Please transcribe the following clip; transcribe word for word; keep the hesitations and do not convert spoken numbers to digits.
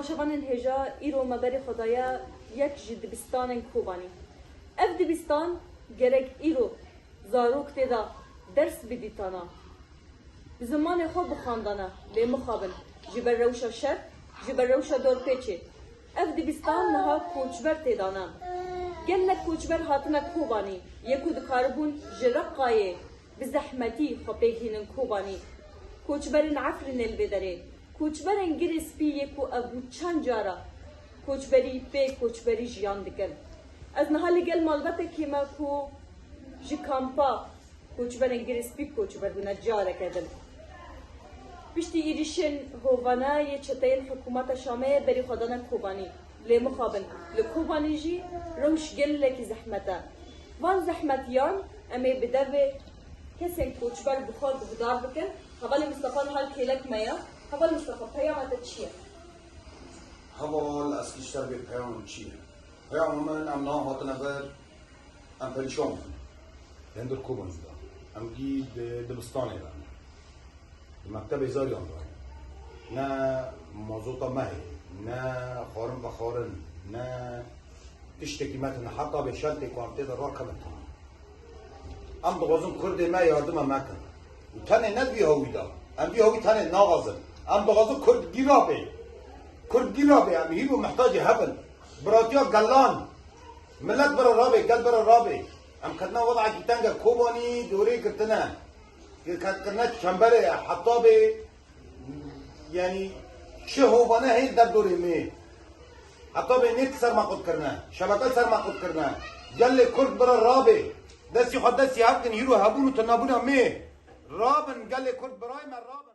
Şevanên hêja, îro me berê xwe daye yek ji dibistanên Kobanî. Ev dibistan gerek îro zarok tê de ders bidîtana, bi zimanê xwe bixwandana, lê mixabin, ji ber rewşa şer, ji ber rewşa dorpêçê. Ev dibistan niha koçber tê de ne. Gelek koçber hatine Kobanî, yê ku dikaribûn ji Reqayê bi zehmetî xwe pêk hînin Kobanî. Koçberên Efrînê li vê derê. Koçberên Girê Spî yê ku ev bû çend cara koçberî pê koçberî jiyan dikin. Ez niha li gel malbetekê me ku ji kampa koçberên Girê Spî koçber bûne careke din. Piştî êrîşên hovane yê çeteyên hikûmeta Şamê berî xwe dane Kobanî. Lê mixabin, li Kobanî jî rewş gelekî zehmet e. Van zehmetiyan em ê bi devê kesên koçber bi xwe guhdar bikin. Hevalê Mistefa niha li kêlek me ye. Heval Mistefa, peyama te çi ye? Heval, ez kî ji te bê peyama min çi ye? Peyama min, em niha hatine vir, em perîşan bûn. Li hundir Kobanî de. Em gî di dibistanê de ne. Di mektebê zariyan de ne. Ne mazota me heye, ne xwarin vexwarin, ne tiştekî me tune. Heta bê şeltê ku em tê de rakevin tune. Em dixwazin Kurdê me yardima me kin. Û tenê ne di vî hawî de. Em vî hawî tenê naxwazin. Em dixwazin Kurd gîra bê. Kurd gîra bê. Em hîv û mihtacê hev in. Biratiya gelan. Milet bira rabê, gel bira rabê. Em ketine wedekî teng e, Kobanî dorê girtine. Girketkirine çemberê ye, heta bê, yanî çi hovane heye li derdorê me. Heta bê nêt ser me qut kirine, şebeke ser me qut kirine. Gelê Kurd bira rabê. Destî xwe destî hev kin, hîro hebûn û tunebûna me. Rabin, gelê Kurd birayê me, rabin.